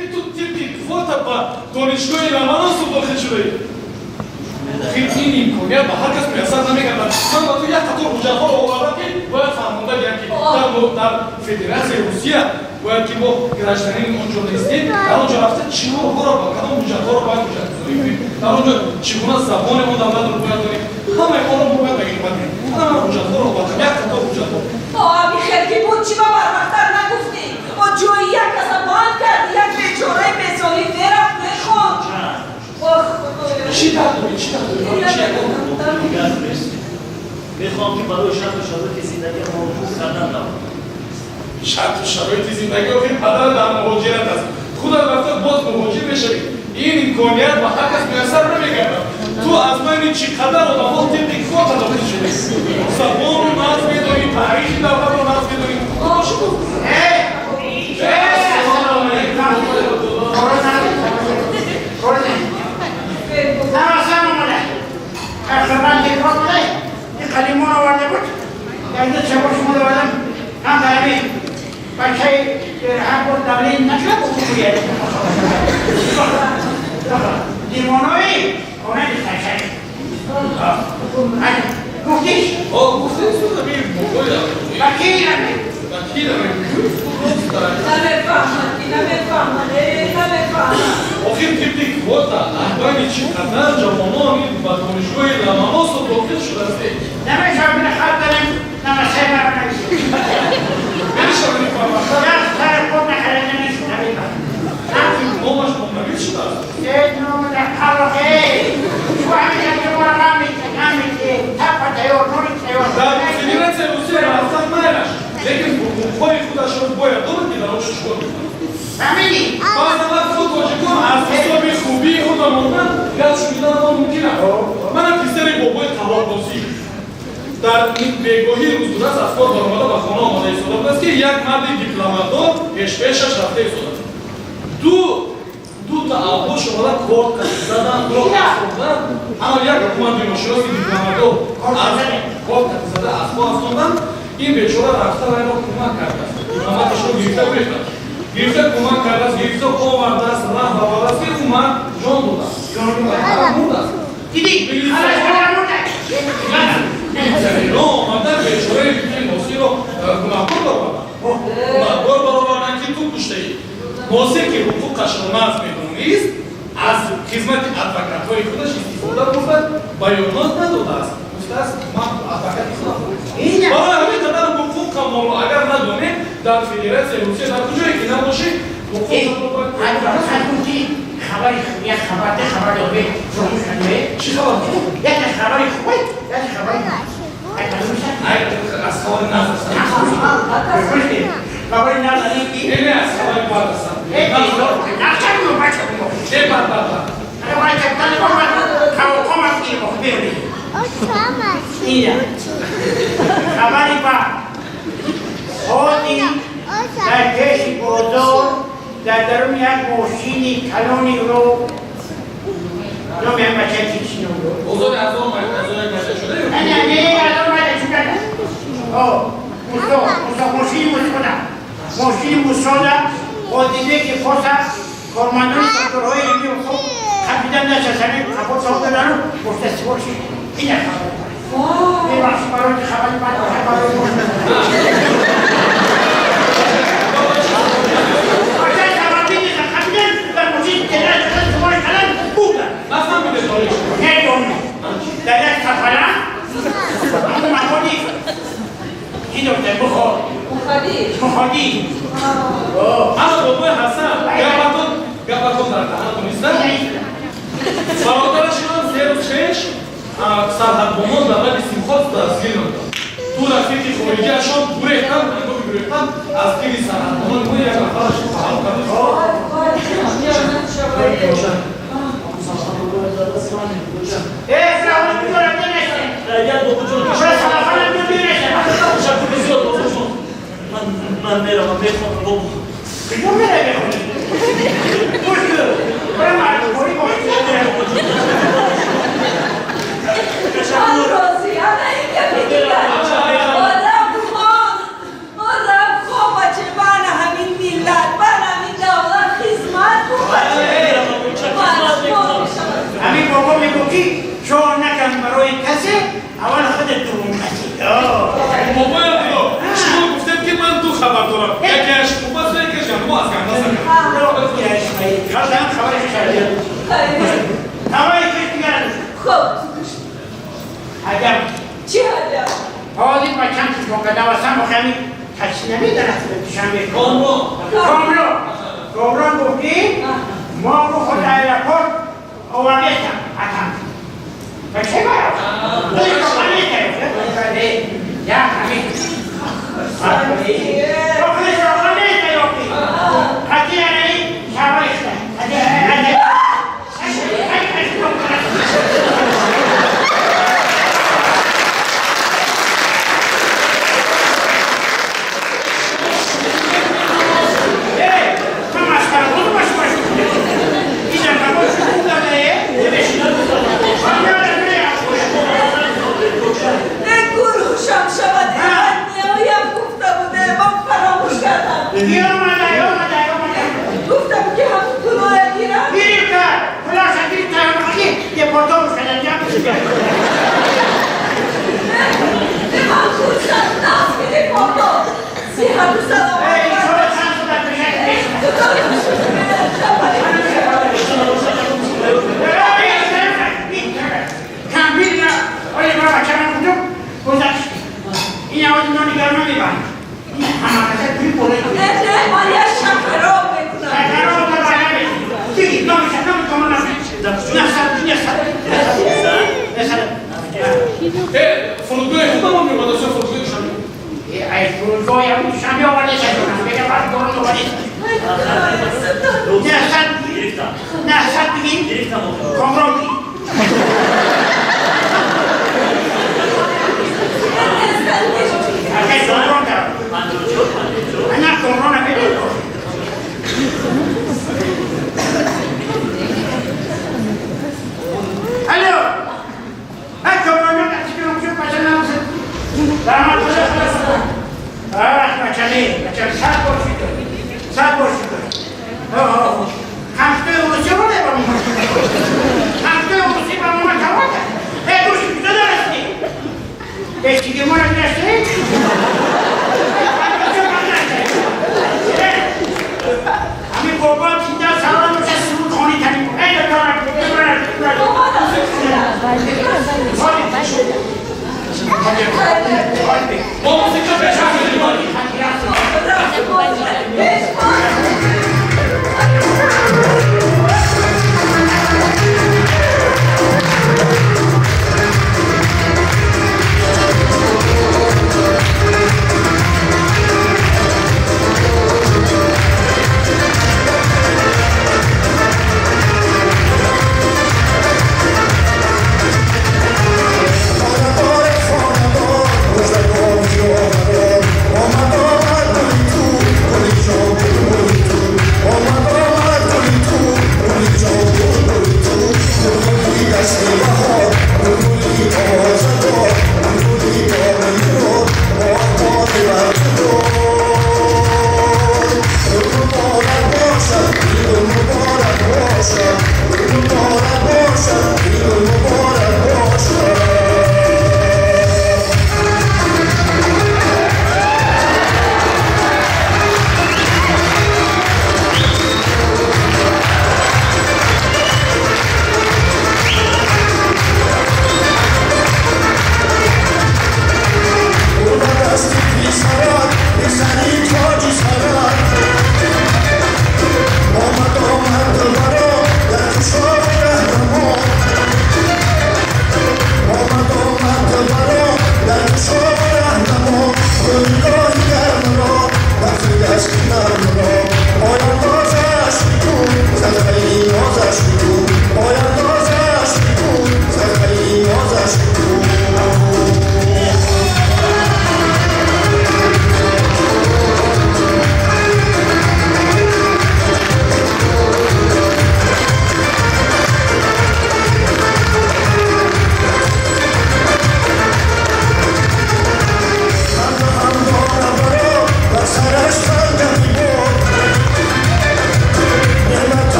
Ин ту тибқи квота ба донишгоҳи Ломоносов дохил шудаӣ. Охир ин имконият ба ҳар кас муяссар намегардад. Ман ба ту як қатор ҳуҷҷатҳоро овардам, ки бояд фаҳмонда диҳам, ки дар Федератсияи Русия бояд ки мо гражданини он ҷо нестем, дар он ҷо рафта чиҳоро, ба кадом ҳуҷҷатҳоро бояд ҳуҷҷатгузорӣ кунем, дар он ҷо чӣ гуна забони он давлатро бояд донем. Ҳамаи онро мо бояд ба илмат диҳем. Ана, ман ҳуҷҷатҳоро овардам, як қатор ҳуҷҷатҳо. Ами хел ки буд, чӣ ба барвақттар нагуфтӣ? О, ҷои як каса банд карди, як бечораи бесоҳиб мерафт, мехонд. Ох, Худоё! Чӣ дард дорӣ, чӣ дард дорӣ? Барои чӣ ягон Гап нест. Мехоҳам, ки барои шарту шароити зиндагиамон хуб кардан равам. Шарту шароити зиндагӣ охир падара дар муҳоҷират аст. Худат рафта боз муҳоҷир мешавӣ. Ин имконият ба ҳар кас муяссар намегардад. Ту аз байни чӣ қадар одамҳо тибқи квота дохил шудӣ, забонро нағз медонӣ, таърихи давлатро нағз медонӣ. Чӣ гуфт? Ассалому алайкум. Намасам омада. Аз хидмат телефон омада. Ин қалимон оварда буд. Як ду чабор шумо овардам. Ҳам дар ҳамин бачаи ҳар бор давлени нашуда букуя. Лимонои хонаи духтаршаи. Гуфтиш? О, гуфтем, судаби бобои. Ба ки раме? Ба ки раме? Намефаҳмад ки намефаҳмад, э, намефаҳмад. Охир тибқи квота аз байни чӣ қадар ҷавонон ин ба донишгоҳи Ломоносов дохил шудастед. Намешавад, бина хат дорем, намасай мара нависем. Мешавад, фармахтар. Як сари худ нахарида намешавад. Номаш номнавис шудааст. Э, ном дар қалоқе. Шу ҳамин як бора намите, тапа тайёр, нони тайёр. Дар Федератсияи Русия рафтан майлаш, лекин ҳуқуқҳои худашро бояд донад, ки дар он ҷо чикор мекунад. Фаҳмидӣ? Баъзан вақт худ тоҷикон аз ҳисоби хубии худам мондан гап шунидан мумкин аст. Манам писари бобои қалоқбозӣ дар бегоҳии рӯз будааст, аз кор баромада ба хона омада истода будааст, ки як марди дипломатдор пешпешаш рафта истода. Ду дута авбош омада, корт задан, ӯро афтондан. Ама як ҳукумати ношиноси дипломатдор аз корт зада аз по афтондан. Ин бечора рафта вайро кӯмак кардааст. Дипломаташро гирифта гурехтааст, гирифта кӯмак кардааст, гирифта овардааст, раҳ баровардааст, ки ӯ мард ҷон додааст, мурдааст. Дидӣ? Халас бара мурда. Милитсионерҳо омада, бечораи Носирро гунаҳкор бароварданд, гунаҳкор бароварданд, ки ту куштаӣ. Носир, ки ҳуқуқашро нағз медонист, аз хизмати адвокатҳои худаш истифода бурда, баёнот надодааст, гуфтааст: «Ман адвокати худам». Барои ҳамин қадар ҳуқуқамонро агар надонем, дар Федератсияи Русия, дар куҷое ки набошем, ҳуқуқамонро бояд Гуфтӣ хабари, як хабар, де хабар дорӣ, фуромӯш кардӣ. Чӣ хабар? Як хабари хуб, як хабари Ай, аз хабари нағз аст. Хабари нағз ки Не, не, аз хабари бад аст. Э, нақша бача. Не, бад, бад, бад. Ана ина хабари бад: ҳоди дар пеши бозор дар даруни як мошини калони ро номи ҳам бача чи ном дор. Бозори 1000 майда, 1001 майда шуда ё? Не, не, 1000 майда шуда. О, Мусо, Мусо, мошини Мусода, мошини Мусода ҳодисе ки хоса кормандони сохторҳои илмӣ ҳуқуқ қапидан нашасани қапо сохтадану гуфта сивор шид. Ина хабар. Мебахши, барои хабари бад бошад барои мо. Бачаи сабабӣ нест, қапидан дар мошин тела сивор кардан будан. Нафаҳмиде, товарищ. Не донам. Дар як сафара ҳамон маводи чӣ дошта бухор. Мухади. Муходӣ. Ана, бобои Ҳасан, гапатон, гапатон дар даҳанатон иста. Бародарашон 3 рӯз пеш сарҳадбонон дар лаби Симхот дастгир намуданд. Ду рафиқи хориҷиашон гурехтанд, ҳангоми гурехтан аз гири сарҳадбонон мо як нафарашон ҳалокат. Вай, вай, хиёнат шавад. Э, фраҳош бигорад нанеште. Як, бобоҷон. Шура салафанам биреше. Ташаккури зиёд, бобоҷон. Ман меравам, мехонам, бобо. Куҷо меравӣ бехонӣ? Гӯш кун. Бара мардикорӣ бош. Ташаккур. Розӣ, ана ин гапи дигар. Одам хон, одам хон, бача, бана ҳамин миллат, бана ҳамин давлат хизмат. Барои касе аввал худат дуввум каси. Бобои Абдулло, шумо гуфтед, ки ман ду хабар дорам. Якеаш хуб аст, якеаш мо аз ганда сар. Хабари хуш. Хуб. Агар чӣ ҳаҷаб? ҳозир ба чанд телефон кардам, асан бохами такси намедарад Душанбе. Комрон. Комрон, Комрон гуфт, ки мо худ аэропорт овардестам атам. Ба чӣ баро? Я ҳамин. Худаш роҳа нест ёфти. Қати анаи шавоишта. Гурӯшам шавад, меоям гуфта буде, ман фаромӯш кардам. Гуфтам, ки ҳамун пулоя гирам. Ман хурсанд наст, ки депорто сиҳату саломат. Худоё, шукр. Не, не, ман як шакароб мекунам. Фурудгоҳи худамон меомада, ё фурудгоҳи Душанбе? Гирифтам. Гирифтам охир. 54 54. Алло! Ha, Комрон, бачами, бачами, 100 бор шукр. 100 бор шукр. Ҳамсои урусӣ ро ба мо. Ҳамсои урусӣ ба мо тавота. Э, дӯши куҷо дарасти? Бешиги мо нагирашти? Ҳамин бобо тинда салом боша, суруд хони таним. Эй, докторак, Бо мусиқа пеш ҳамин. Хонадор, хонадор.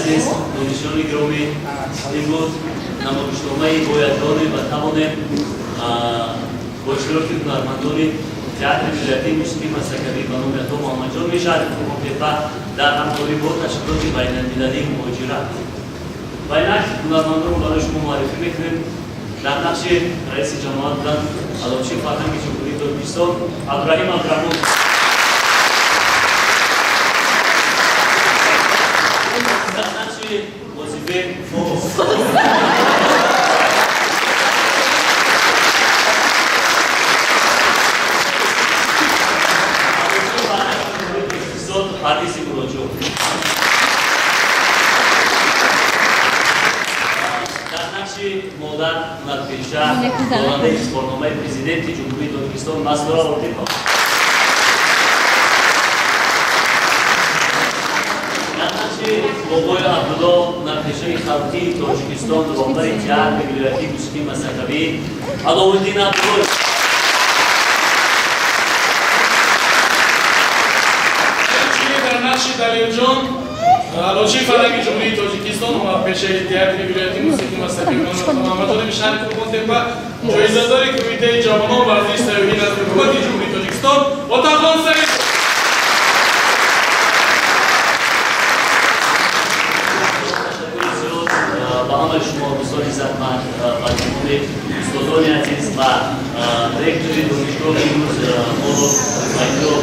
Азиз, донишҷӯёни гиромӣ, ин буд намоишномаи «Бояд донем ва тавонем» бо иштироки ҳунармандони театри вилоятии мусиқии мазҳакавӣ ба номи Ато Муҳаммадҷонови шаҳри Қурғонтеппа дар ҳамкорӣ бо ташкилоти байналмилалии муҳоҷират. Ва инак ҳунармандонро барои шумо муаррифӣ мекунем. Дар нақши раиси ҷамоат буданд Аълочии фарҳанги Ҷумҳурии Тоҷикистон Абдураҳим Абдураҳмонов. Дар нақши Вазифе Аълочии фарҳанги Ҷумҳурии Тоҷикистон Ҳадиси Муроҷон. Дар нақши модар ҳунарпеша, дорандаи ифтихорномаи Президенти Ҷумҳурии Тоҷикистон Мастура Ортипова. Дар нақши бобои Абдулло ҳунарпешаи халқии Тоҷикистон, роҳбари театри вилоятии мусиқии мазҳакавӣ Аловуддин Абдуллоев. Инчунин дар нақши Далерҷон Аълочии фарҳанги Ҷумҳурии Тоҷикистон, ҳунарпешаи театри вилоятии мусиқии мазҳакавӣ Муҳаммадҷонови шаҳри Қурғонтеппа, ҷоизадори Кумитаи ҷавонон, варзиш, сайёҳӣ назди Ҳукумати Ҷумҳурии Тоҷикистон Отахон Саид. Ташаккури зиёд ба ҳамаи шумо, дӯстони иззатманд, ба тамоми устодони азиз ва ректори донишгоҳ, ки имрӯз моро ба инҷо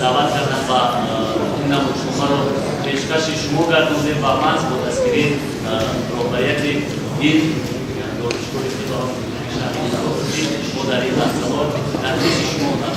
даъват карданд ва ин намоишномаро пешкаши шумо гардондем ва маҳз бо дастгирии роҳбарияти ин донишгоҳи шаҳри мо дар ин лаҳзаҳо дар пеши шумо дар